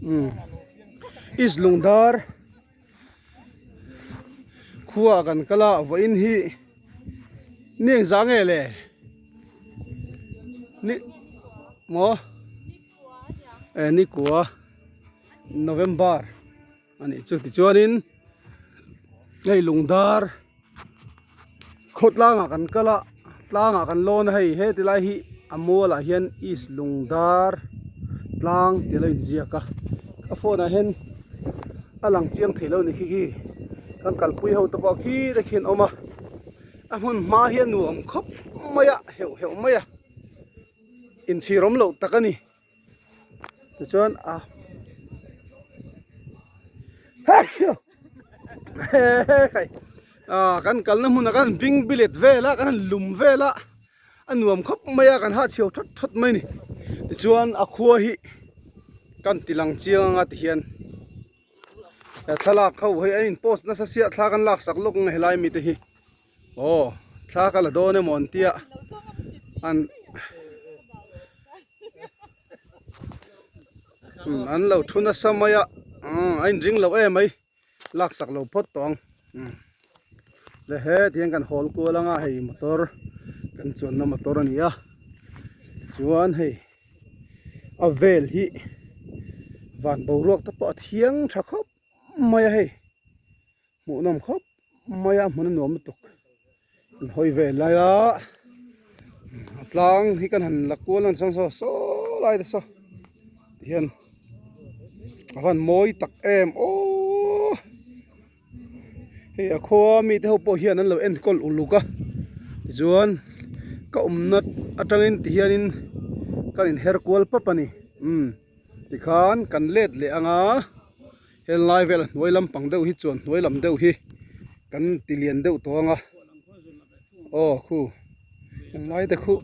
Umm East Lungdar khua kan kal a vawiin hi ni engzah nge le ni maw eh nikua November a nih chu tichuanin hei Lungdar. Khaw tlangah kan kal a tlangah kan lawn a hei heti lai hi a mual ah hian east lungdar tlang tih a lo inziak a ka phone ah hian a lang chiang thei lo a ni khi khi kan kalpui ho te pawh khi te khi an awm a a hmun hma hi a nuam khawp mai a heuh heuh mai a inchhir awm loh tak a ni. Tichuan a kan kalna hmunah khan bing bilet vel a kan han lum vel a a nuam khawp mai a kan hahchhiau that that mai a ni tichuan a khua hi kan ti lang chiang anga tihian he thlalak ho hi a in post nasa sia thla kan laksak lawk ang helai mite hi. Aw thla ka la dawn emaw an tia an umm an lo thu nasa mai a umm a inring lo em mai laksak lo phawt tawh ang umm le he tihian kan hawl kual anga hei motor kan chuanna motor a ni a chuan hei a vel hi van boruak te pawh a thiang tha khawp mai a hei. Hmuhnawm khawp mai a hmun a nuam lutuk an hawi ve lai a a tlang hi kan han la kual a chuan saw saw lai te saw tihian a van mawi tak em aww hei a khua mite ho pawh hian an lo enkawl uluk a tichuan ka awmna atangin tihianin kan inher kual pawp a ni umm tikhan kan let leh ang a. Helai vel a hnuai lampang deuh hi chuan hnuai lam deuh hi kan ti lian deuh tawh ang a aw khu helai te khu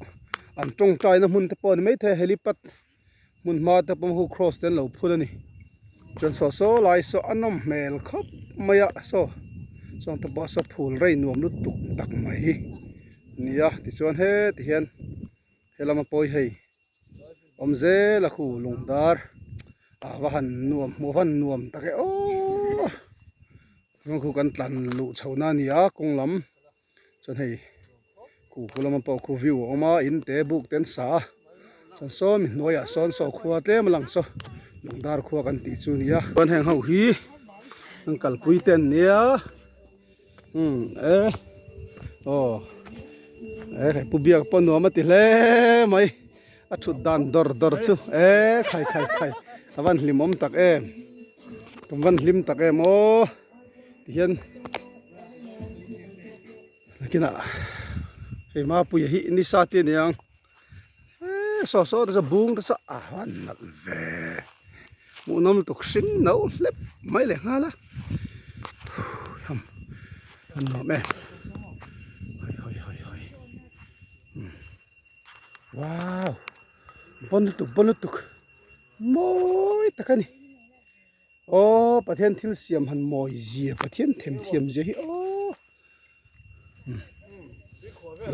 an tawngtai na hmun te pawh a ni maithei a helipad hmun hma te pawh khu cross te an lo phun a ni chuan saw saw lai saw a nawm hmel khawp mai a saw sawng te pawh saw phul rei nuam lutuk tak mai a ni a tichuan heti hian helama pawi hei. Awm zel a khu lungdar a va han nuam hmuh a van nuam tak e aww chuan khu kan tlan luh chho na a ni a kawng lam chuan hei khu khu lama pawh khu view a awm a in te buk te an sa a chuan saw mi hnuaiah sawn saw khua tlem a lang saw lungdar khua kan tih chu a ni a chuan heng ho hi an kalpui te an nia. Umm e aw e khai pu biak pawh nuam a ti hle mai a thut dan dawr dawr chu e khai khai khai a van hlim awm tak em tum van hlim tak em aw tihian nakinah hei mapuia hi nisa te a niang. Eee saw saw te saw bung te saw a han nalh ve hmuhnawm lutuk hring no hlep mai leh nghal a ham a nuam em hawi hawi hawi hawi umm wow bawn lutuk bawn lutuk mawi tak a ni aw Pathian thil siam han mawi zia Pathian themthiam zia hi aw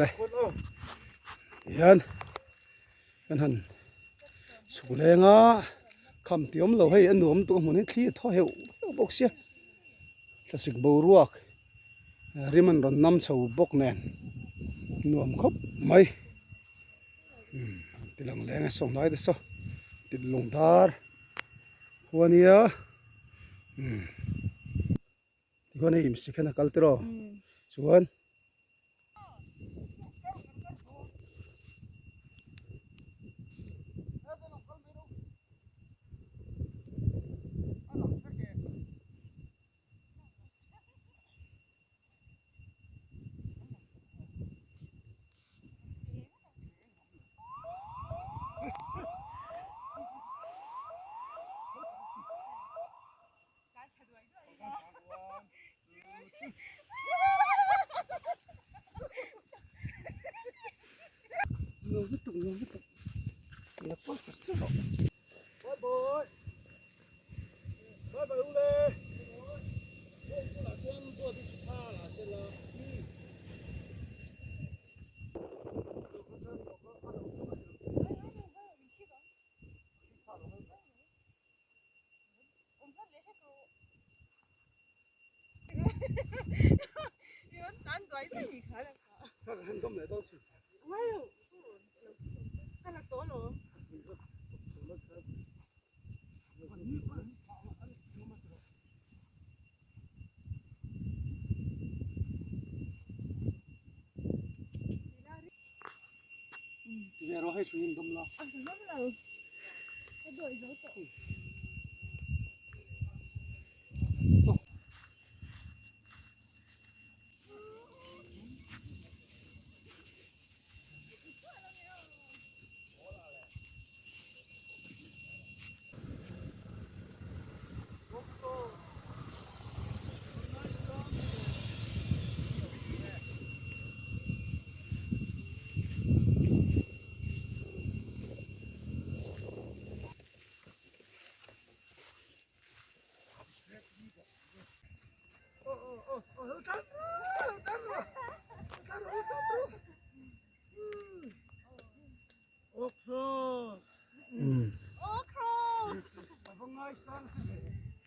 le tihian kan han chhuk leng a kham tih awm lo hei a nuam lutuk a hmun hi thli a thaw heuh heuh bawk sia thlasik boruak rim an rawn nam chho bawk nen nuam khawp mai umm ti lang leng a saw hnai te saw tit lung dar khua nia umm. Tichuan hei msi khan a kal tiraw chuan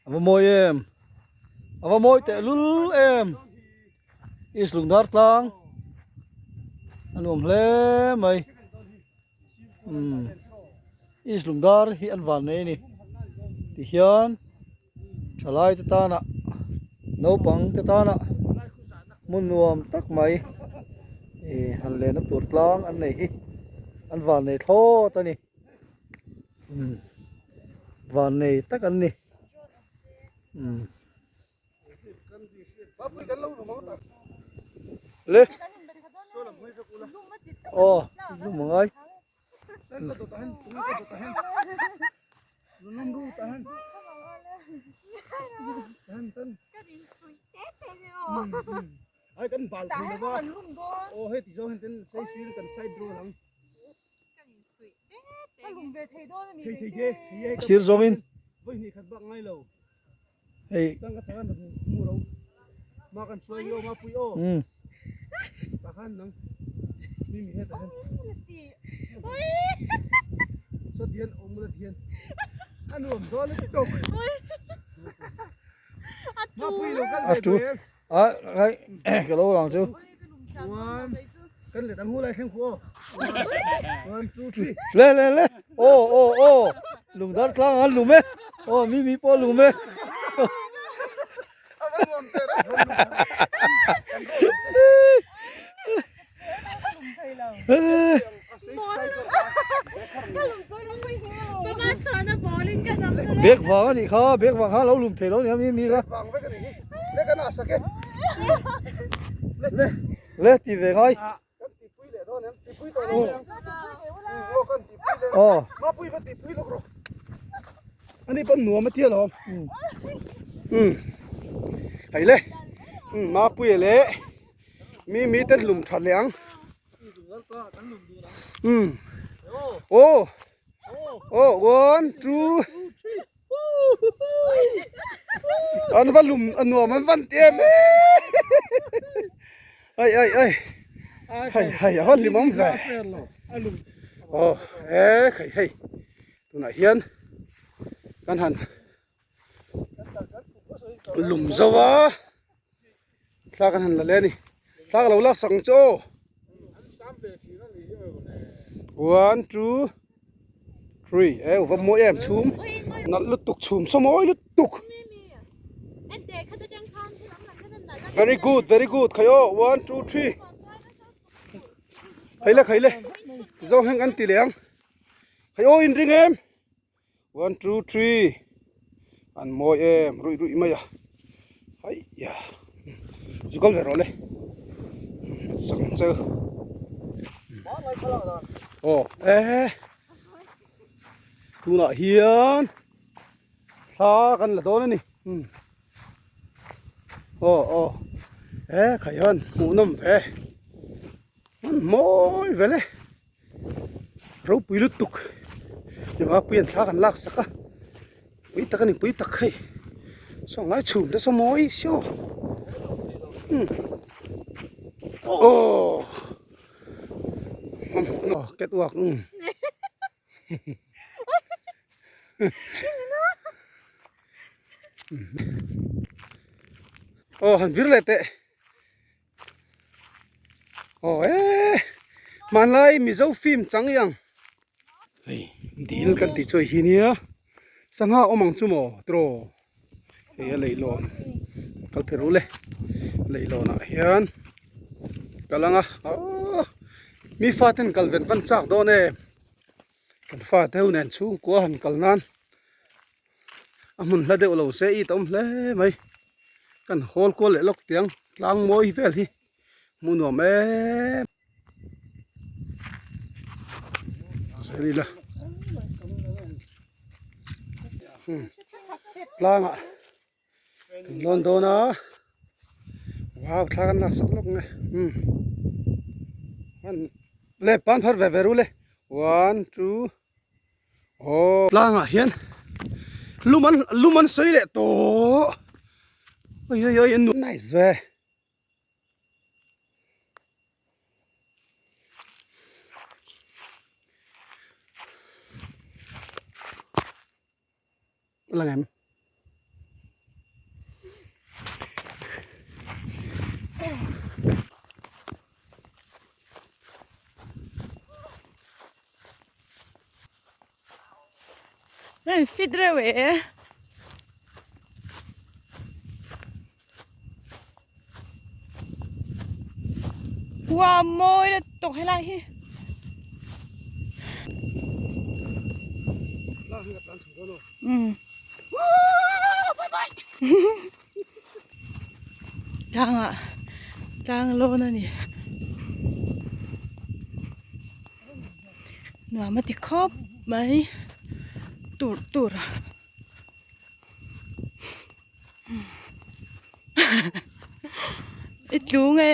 A va mawi em a va mawi teh lul em east lungdar tlang a nuam hle mai umm east lungdar hi an van nei a ni tihian thalai te tana naupang te tana hmun nuam tak mai ih han lenna tur tlang an nei hi an van nei thlawt a ni umm van nei tak an ni umm. Le aw lum a ngai. Sir zawngin hei umm a tu a hei ka lo lang chu le le le aw aw aw lungdar tlang an lum e aw mi mi pawh a lum e. Bag vang a nih kha bag vang kha a lo lum thei lo nia mi mi kha le ti ve ngai aw Ani pawn nuam a tia lawm. Umm. Hei le. Umm Mapuia leh Mimi te lum that leh ang. Umm. Aw. Aw one two. An va lum a nuam an van ti em em. Ai ai ai. Hei hei a va limawm ve. Aw e hei hei. Tunah hian kan han lum zo a thla kan han la leh a ni thla ka lo lak sak ang che aw one two three e va mawi em chhum nalh lutuk chhum saw mawi lutuk very good very good khai aw one two three khai le khai le zawng hian kan ti leh ang. Hei aw in ring em one two three an mawi em ruih ruih mai a hai ya zu kal ve rawh le sak ang che aw e tunah hian thla kan la dawn a ni aw aw e khai hian hmuhnawm ve an mawi vel e. Ropui lutuk Nivakpui an thla kan lak sak a pui tak a ni pui tak hei saw ngai chhum te saw mawi siau umm aw aw catwalk umm Aw han vir leh teh. Aw e hmanlai Mizo film chang i ang. Hei dil kan tih chu hei hi nia sangha awm ang chu maw tiraw hei a leihlawn kal phei ru le leihlawn ah hian kal ang a aww mi faten kal ven van chak dawn em kan fate ho nen chhungkua han kal nan. A hmun hla deuh lo se it a awm hle mai kan hawl kual leh lawk tiang tlang mawi vel hi hmuh nuam em zel ila tlangah kan lawn dawn a wow thla kan lak sak lawk nge umm le pan phar ve ve ru le one two. Aw tlangah hian lum an lum an sawi leh tawh oi oi oi an nice ve lang em. Rawn fit reuh e. Wow mawi lutuk helai hi. Umm. Tlangah tlang lawn a ni. Nuam a ti khawp mai tur tur a. I tlung e.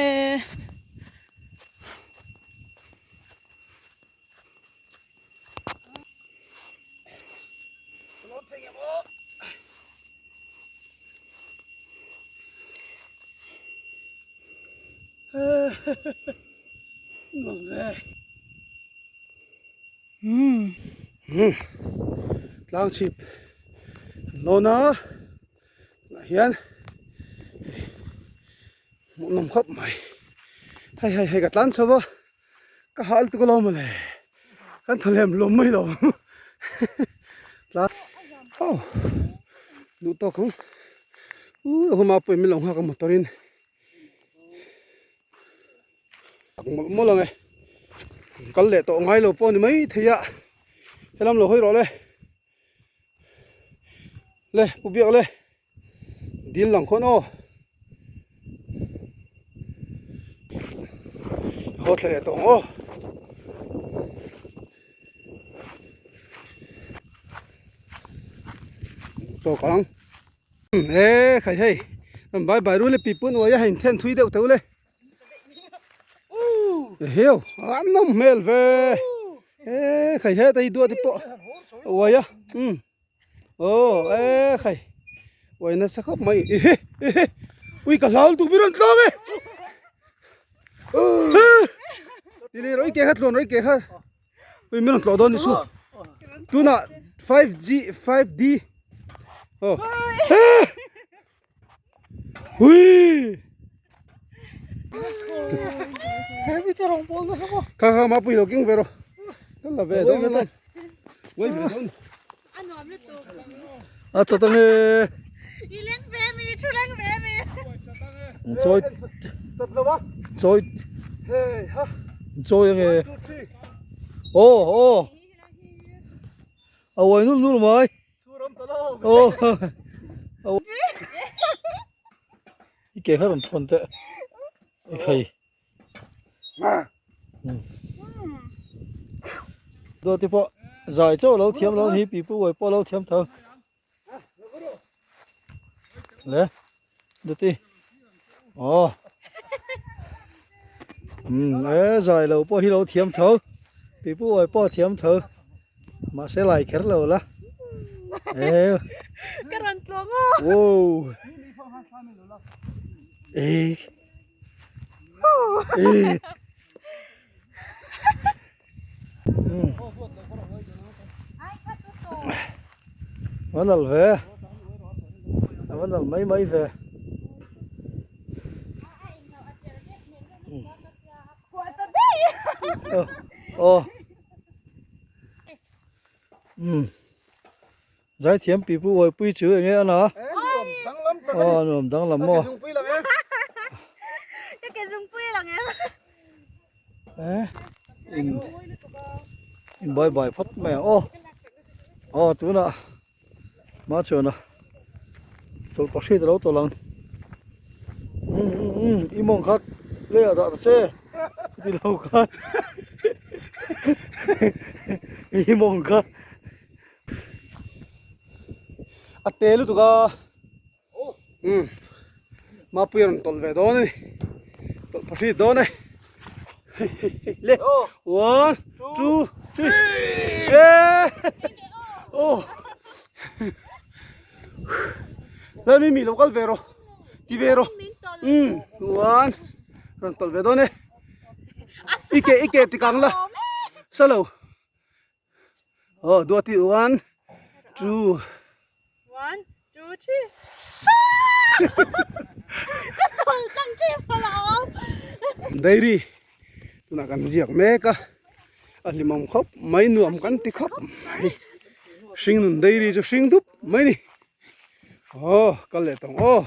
Tlang chhip an lawn a tunah hian hmuhnawm khawp mai hei hei hei ka tlan chho a. Ka hal tuk alawm mawle kan thaw lem lawm mai lo tla aw duh tawk ang u huma pawhin min lo nghak a motor in tak mawlh mawlh ang e kal leh tawh ngai lo pawh a ni mai thei a helam lo hawi rawh le le pu biak le. Dil lang khawn aw. Haw thla leh tawh ang aw. Tawk ang. E khai hei. Bye bye ru le pi pun uai a hein then thui deuh teu le. Heo an nawm hmel ve. E khai he tei duat te pawh uai a. Aw e khai uai nasa khawp mai ehe ehe ui ka hlau lutuk ber an tlawm e ti leh rawih ke kha tluan rawih ke kha ui min rawn tlawh dawn ni chu tunah 5G 5D aw ui kha kha mapui lo keng ve rawh ka la ve dawn a uai ve dawn a chawt ange i leng ve mi thu leng ve mi chawi chawi chawi ange aw aw a uai nul nul mai aw i ke kha rawn thawn teh i khai Dawt te pawh zai chauh lo thiam lo hi pipu uai pawh lo thiam tho le dawti aw um e zai lo pawh hi lo thiam tho pipu uai pawh thiam tho mahse lai kher lo la e ka rawn tlawng aw wow e A va nalh ve, a va nalh mai mai ve. Aw. Umm. Zaithiam pipu uaipui chu enge a na? Aw nuam danglam maw? Ka ke zungpui lang em. Eh in in bye bye phawt mai ang aw. Aw tunah ma chuan a tawlhpahrit a lo tawlh ang. Umm umm umm i mawng kha leiah dah ta che chuti lo khan i mawng kha. A te lutuk a umm mapui a rawn tawlh ve dawn a ni tawlh pahrit dawn e le one two three eh aw lai mi mi lo kal ve rawh ti ve rawh umm one rawn tawlh ve dawn e i ke i ke tikang la salo. Oh, duati one, two. One, two, three. Ka tawlh tlang tep a lo. Dairy tunah kan ziak mek a, a hlimawm khawp mai nuam kan ti khawp mai. Hringnun dairy chu hring dup mai ni. Oh, kal leh tawng aw.